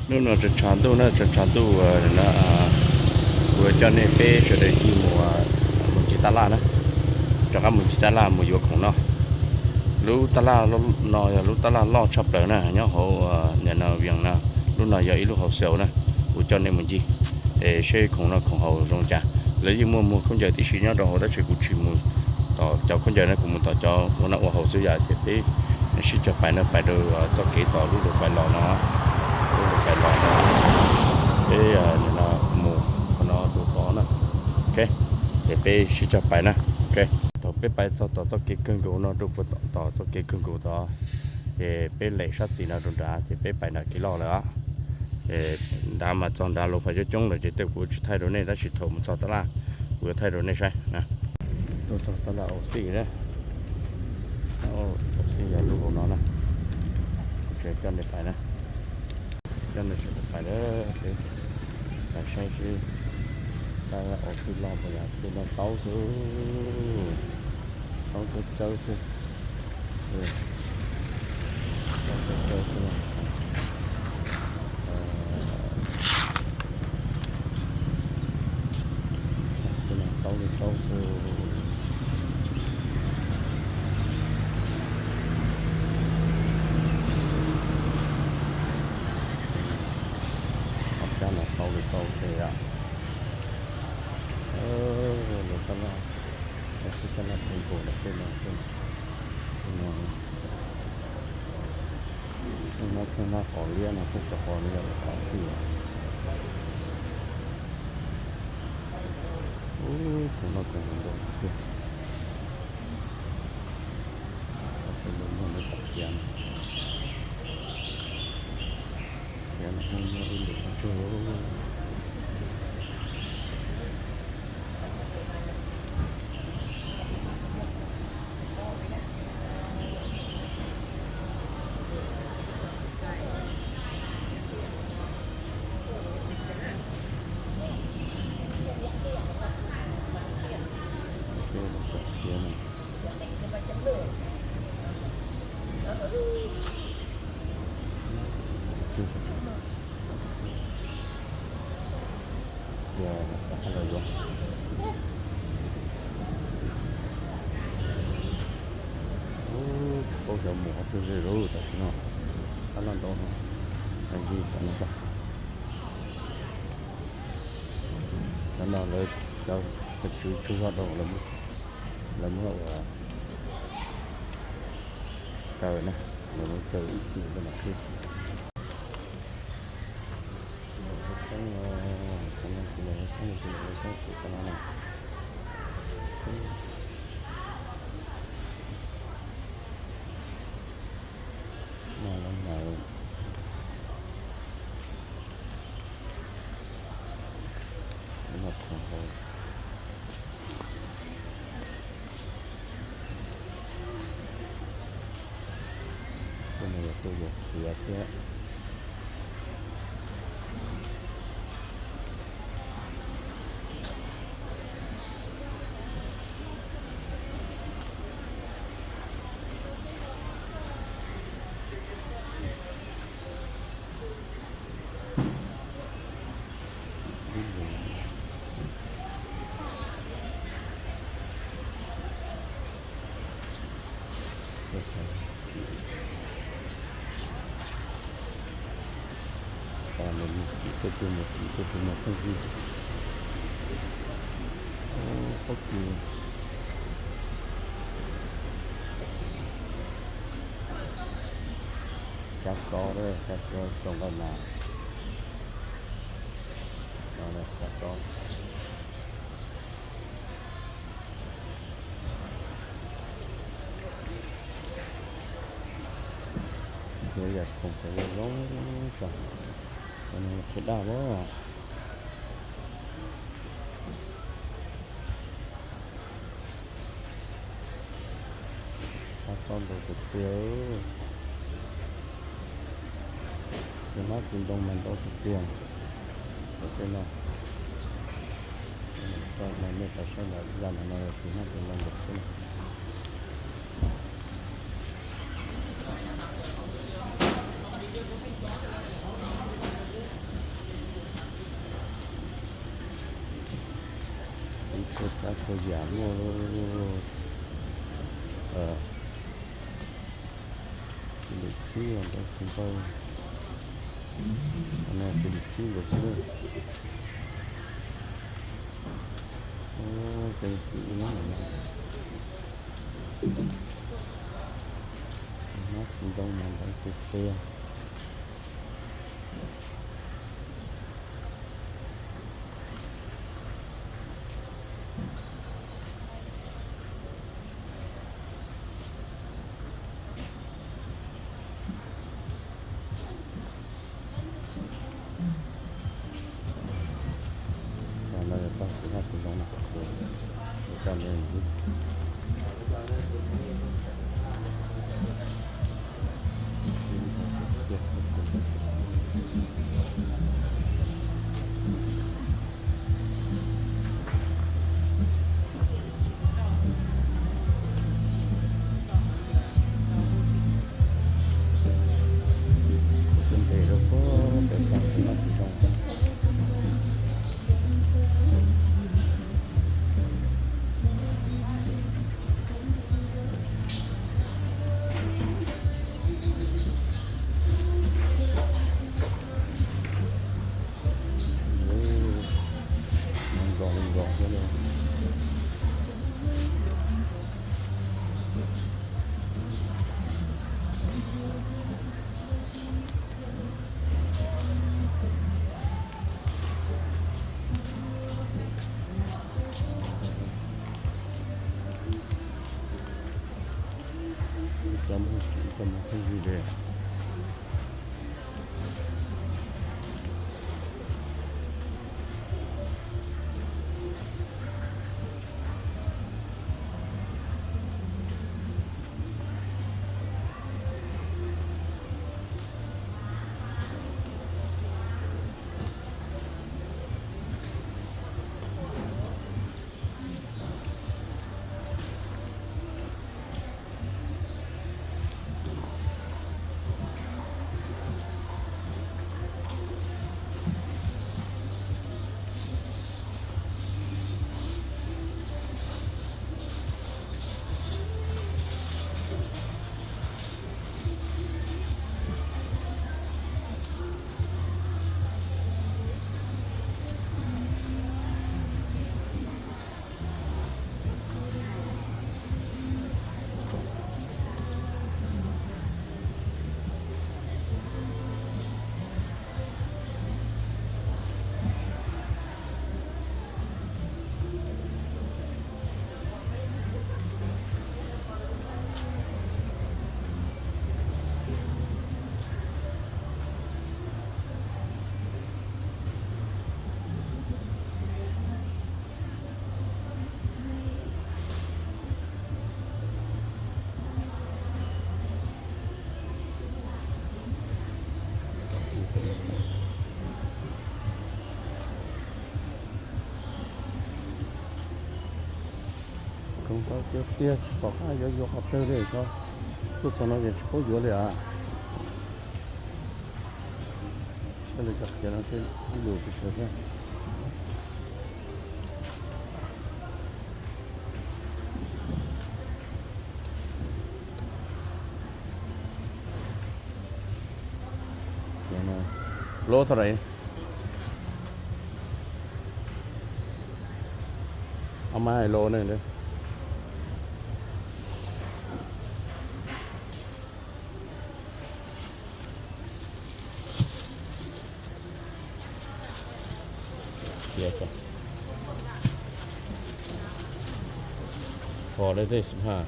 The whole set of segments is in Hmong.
Hnub no tshav tshav ntuj na, tshav tshav ntuj, kuv coj nej peb sawv daws ncig mus, mus ncig tab laj na, rov qab mus ncig tab laj mus yuav khoom noj. Lub tab laj no yog lub tab laj loj tshaj plaws na nyob hauv nim no Vias na. Lub no yog ib lub hauv xaus na, kuv coj nej mus ncig es seb khoom noj khoom haus zoo cas. Lawv yeej muaj muag khaub ncaws tib si nyob rau hauv tab sis kuv tsis mus tom cov khaub ncaws na, kuv mus tom cov ua noj ua haus xwb yom. Ces peb sib cog pais na, pais rau txoj kev tom lub luv fais los no, lub luv fais los no, peb nim no mus qhov no rau tod na. Ok, ces peb sib cog pais na. Ok, thaum peb pais txog tom txoj kev kawg nkaus no, rau puag tom txoj kev kawg nkaus tod, ces peb lem sab xis no rau nrad ces peb pais nram kev loj lawm os. Ces nrad mas txog nrad luv fais coob coob lawm ces tej kuv tsis thaij rau nej tab sis thaum mus txog tab laj kuv yuav thaij rau nej saib na. Tuaj txog tab laj Au Xij na. Au Xij yog lub hauv no na. Kuv tseem coj nej pais na, coj nej sawv daws pais na, peb pais saib seb tab laj Au Xij loj puas yog tej no taub xwb, taub tsawb tsawb xwb. Taub tsawb tsawb xwb. Tej no taub li taub xwb. Ob sab no taub li taub xwb yom. Lawv tab laj, lawv sib tab laj pub nkaus lawm tej no xwb. Tej no txheej hnab, txheej hnab qos liab no xwb, cov qos no yog qos txhij. Ub, khoom noj khoom haus ntau tiag. Tab sis lawv muag lawv tom khiav no, khiav no muaj ib lwm qhov tsug. Cia rov qab los yuav. Tsis paub xyov mus qhov twg li lawm tam sim no, tab laj ntau no, ncig tom no tso. Cov no lawv, cov tswv tswj zog rau lawv muab ua kaw na, lawv muab kaw ib txhij ntawm no qhib txhij. Lawv xeeb, qhov no tsis yog lawv xeeb, tsis yog lawv xeeb xwb qhov no na. No lawv hlawv, no khoom haus, tej no yog tuaj yuav khiav thiab. Mus tim tej tug, mus tim tej tug no pheej yig. Pob kws, xyab txob, xyab txob rau nqaij nas, xyab txob. Yuav yam khoom kom zoo zoo tso, cov no yog qhiav daj los. Xyab txob ntau tiag tiag, txiv hmab txiv ntoo mas ntau tiag tiag. Cov tej no, nej pais saib ntawm zaj no, txiv hmab txiv ntoo ntau xwb na. Txhua yam muaj, tsib lub tsib ntawd tsis npaum, no tsib lub tsib nkaus xwb. Tej txiv ub no, nab tsis ntoo mas ntawd ces qhia. Tam no yog tau kuv nab tsis ntoo no, kuv tau li. Ntes rau puag pem tag kuv nab tsis ntoo. Nkaus li nkaus thiab li. Cov mus tsis cov mus txog ntsis li. Khoom tau tiag tiag tsis pom qab yuav yuav qhov twg li xyov. Tuaj txog no ces tsis paub yuav li as. Saib lawv cov qhiav no seb ib lus pes tsawg thiab. Lub thaum ntawd, a, mas hais los ne. For this is hard.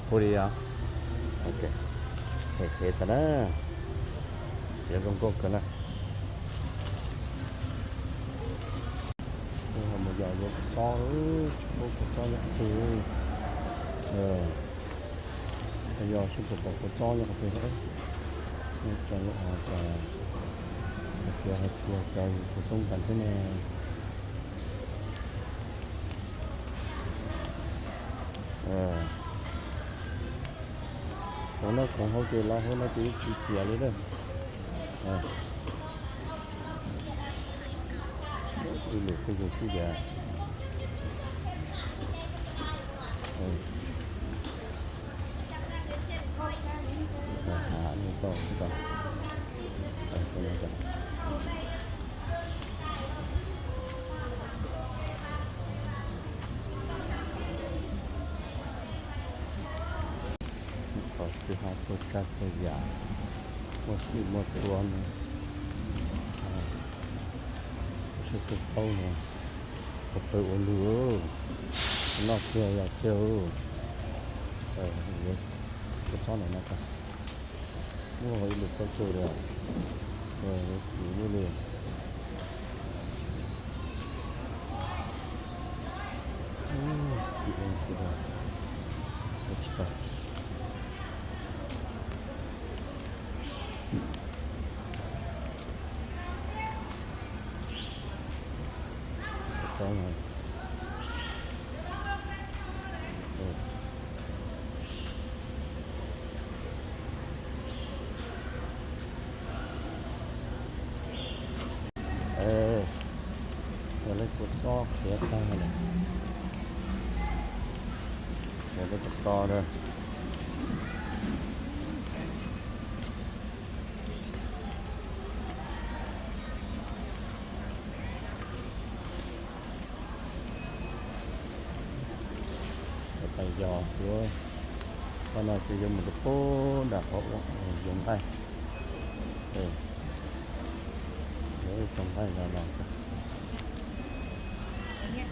Pub li os. Ok, qhia xav na, qhia zoo nkauj kawg na. Mus yos yuav kua txob, tsis paub kua txob nyob qhov twg. Yos seb puas pom kua txob nyob qhov twg. Cov lus hais tias hais tsis yog cov yus tus tub npas thiab ne. Khoom noj khoom haus ces los hauv no ces yeej tsis xiam li lawm. Ib lwm peb yug tib yam. Hav no tau tsis tau. Qhov txhia hab txhua tsav txhua yam, muaj txhij muaj txhua no, sib tw paub no, ua pawg ua lug, noj kiag yog kiag. Kuv tsob no no, muaj ib lwm pob kws li, kuv lub li. Tsis tau. Yog li kuv txob qhiav tag lawm, qhiav rau tom ko lawm. Tais yog yuav, qhov no ces yuav mus rau pem nram qhov yoov nqaij. Yuav ib tug nqaij no los, yuav ib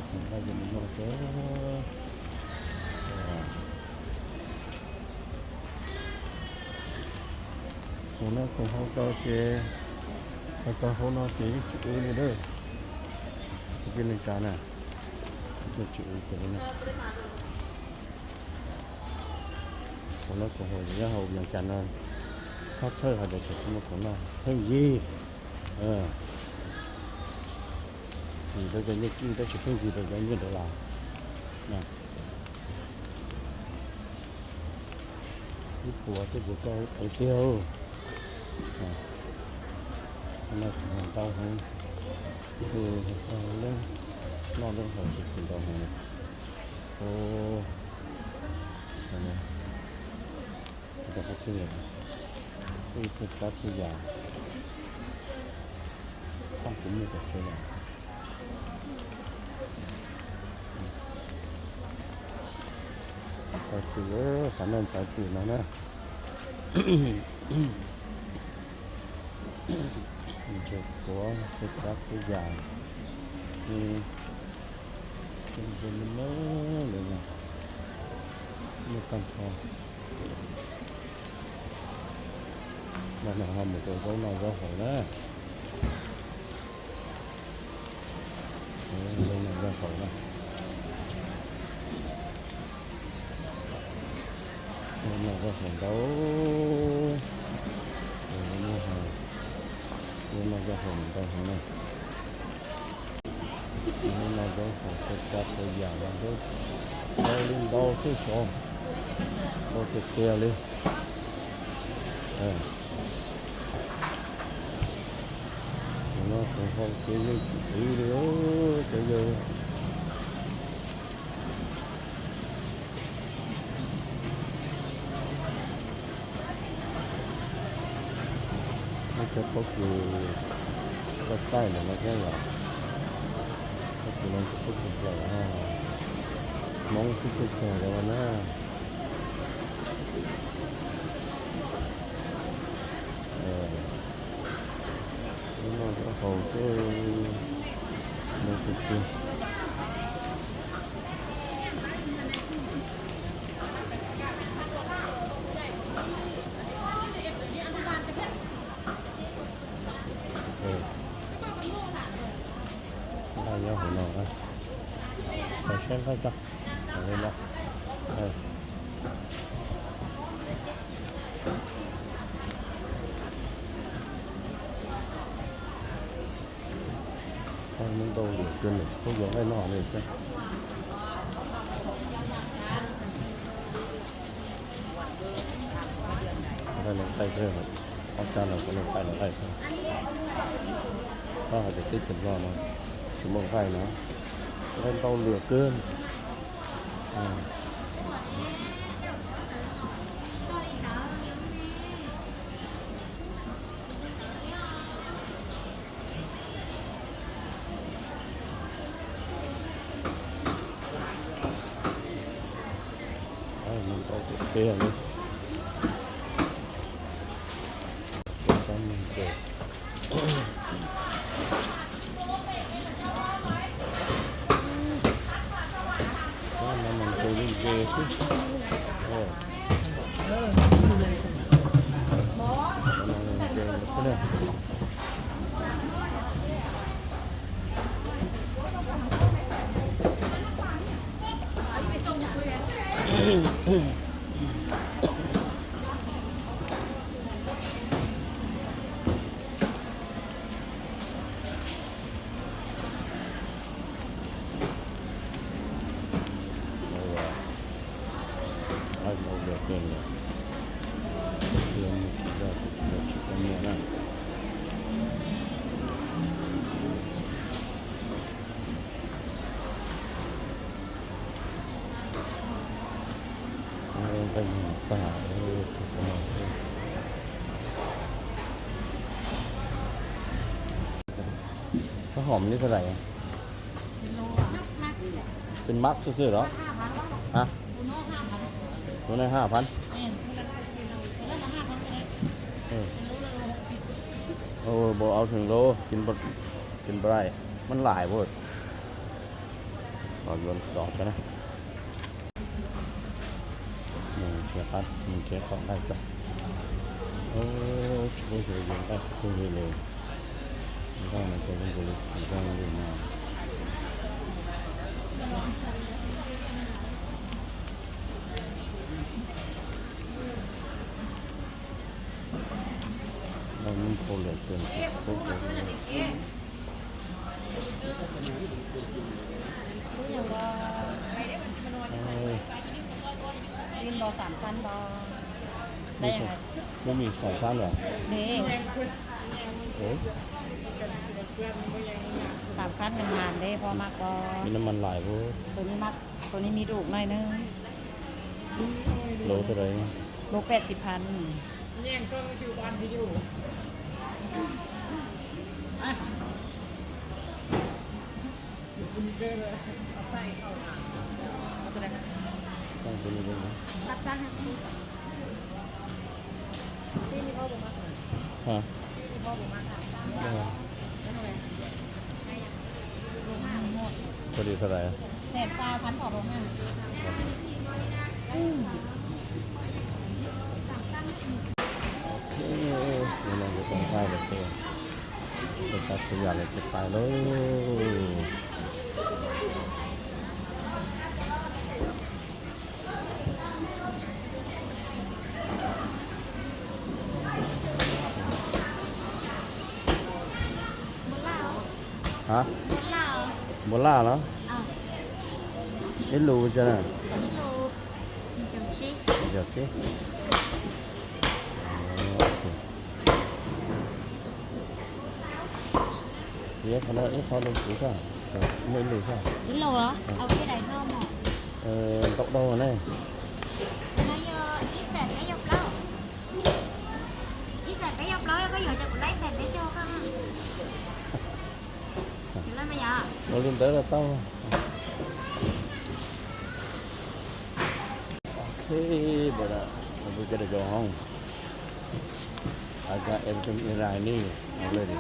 tug nqaij yuav mus noj xwb. Mus noj khoom hauv tau ces, hauv tau hauv no ces yeej tsis wb li lawm. Tus tij neej tsa na, yeej tsis wb kiag li na. Khoom noj khoom haus ces nyob hauv Vias Cas no, txhob txhawj hais tias tsis muaj khoom noj pheej yig. Yig rau cov nyiaj kij tab sis pheej yig rau cov nyiaj dollar. Ib puas xwb ces koj ev tiag. Noj ntau heev, leej noj leej haus tsis tsis ntau heev. Rau qhov twg, ib txhia tsav txhia yam, pab kuv muaj pom tsev lawm. Tawv twm, xav noj tawv twm no na. Ntses puav, txhua tsav txhua yam, ntses me me li no, muaj tag nrho. Ntawm no ho mus rau zaub noj zaub haus na. Zaub noj zaub haus na. Zaub noj zaub haus ntau. Zaub noj zaub haus ntau heev na. Zaub noj zaub haus txhua tsav txhua yam los zaub, zaub li ntau xwb xyov, ntau tiag tiag li. Tus no tus hau ces yeej tsis tiv li cov yawg. Muab cov pob kws txaij txaij ntawm no thiab yom. Pob kws no tsis pub kws plaws, Hmoob xwb thiaj kawg rau na. Zaub noj zaub haus xwb, ntau tiag tiag. Nqaij nyob hauv no, tau saib nqaij tso. Li no. Nqaij muaj ntau lawm, nws tsis pub yuav nqaij noj li thiab. Nqaij xwb, ob sab no kuv nqaij nqaij xwb. Koj hais tias teb chaws Nplog no tsis muaj nqaij no, nqaij ntau lwm kawg. Koj hom li tau dais? Peb mab xwb xwb los? Tus no hab phav. Ua au tseem lub, tseem pais, mab laim ua. Los yuav los cov na. Mus nrhiav qhov nqaij tso. Tsis paub xyov yuav nqaij qhov twg li lawm. Nqaij no ces zoo nkaus li tsis zoo li no. Nqaij muab nphau lawm ces tsis paub. Muaj me xam xab los? Xam khab nws hàn đây, pho mab ko. Mab laim, tus no mì đủ này nữa. Lô tau dais? Lô peb sib phav. Hả? Có đi sau này. Xem sao phán bỏ đồ ha. Ok, nên là cái con trai là kìa. Tôi cắt cái già này cái tay luôn. Hả? Npua laj los? Ib lus tso na. Ib lus. Ib lus. Txiav qhov no ib qho rau kuv soj, muaj ib lus soj. Ib lus los? Ntau dau ne. Ib xees peb caug plaub. Ib xees peb caug plaub, koj yuav ces kuv laij xees peb caug koj. Ua li ntawd los tau. Okay, brother, we gotta go home. I got everything that I need already.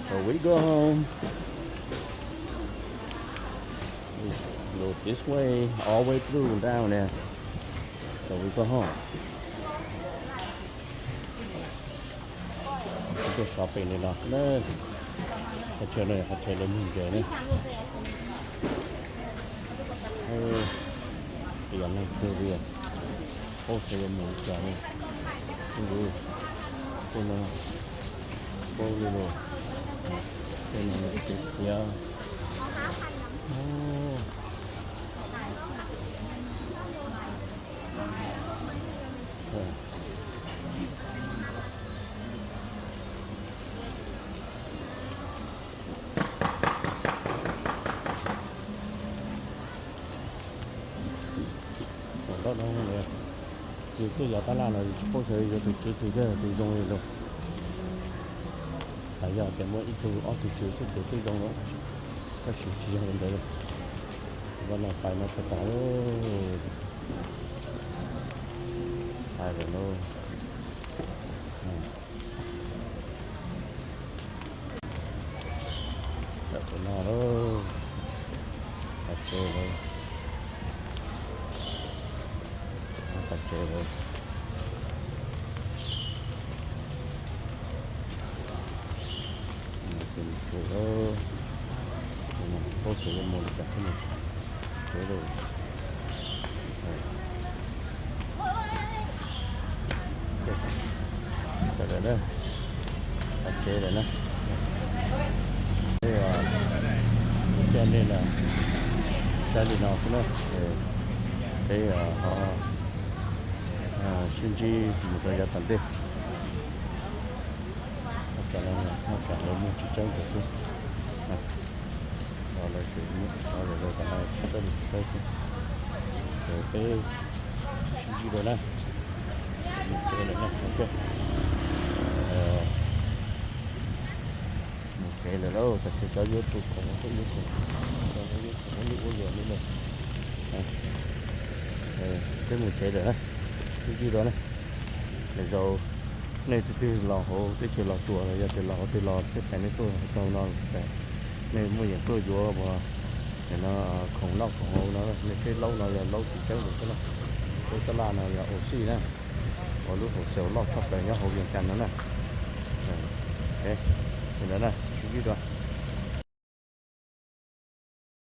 So we go home. We go this way, all the way through down there. So we go home. Peb tuaj shopping li no na. Qhov chaw no qhov chaw lawv muag ntses na. Tias neeg kawg li, paub xyov yuav mus li cas li. Kuv no paub li los, tej no lawm tias tias. Cov no yus tuaj yos tab laj no yus tsis paub xyov yuav tus tsev twg thiab tus zoo li los. Hais yog tias muaj ib tug ob tug tsev xwb ces twb zoo lawm, tab sis tsis yog li ntawd. Vaj no pais no tag tag lawm. Pais lawm lauj. Tawm tus no lawm. Tag tsev lawm. Tag tsev lawm. Ces mus tsev lawm. Tsis paub xyov yuav mus li cas thiab ne. Tsev lawm. Tawm lawm na. Tag tsev lawm na. Peb, peb nej na, saib li no xwb na. Peb ho sib ntsib mus rau yav tom ntej. Muaj tsam lawv muag tsis tseeb ntawd xwb. Lawv tseem, lawv tam no tsis txawj li tsis txawj xwb. Ces peb sib ntsib dua na. Mus tsev lawm na. Mus tsev lawm lauj, tam sim cov yuav tus khoom thiab yuav khoom, cov yuav khoom ua luj ua luam li lawm. Peb mus tsev lawm na, sib ntsib dua na. Lwm zaus nej twg twg los hauv teb chaws Los Tsuas los yog tias los hauv twg los txij pem nej tuaj txog no txij pem, nej muaj yeem tuaj yuav ua no khoom noj khoom haus no, nej saib laub no yog laub txiv tseeb ntawd xwb na. Lub tab laj no yog Oxy na, ua lub hauv xyaum loj tshaj plaws nyob hauv Vias Cas no na. Li ntawd na, sib ntsib dua.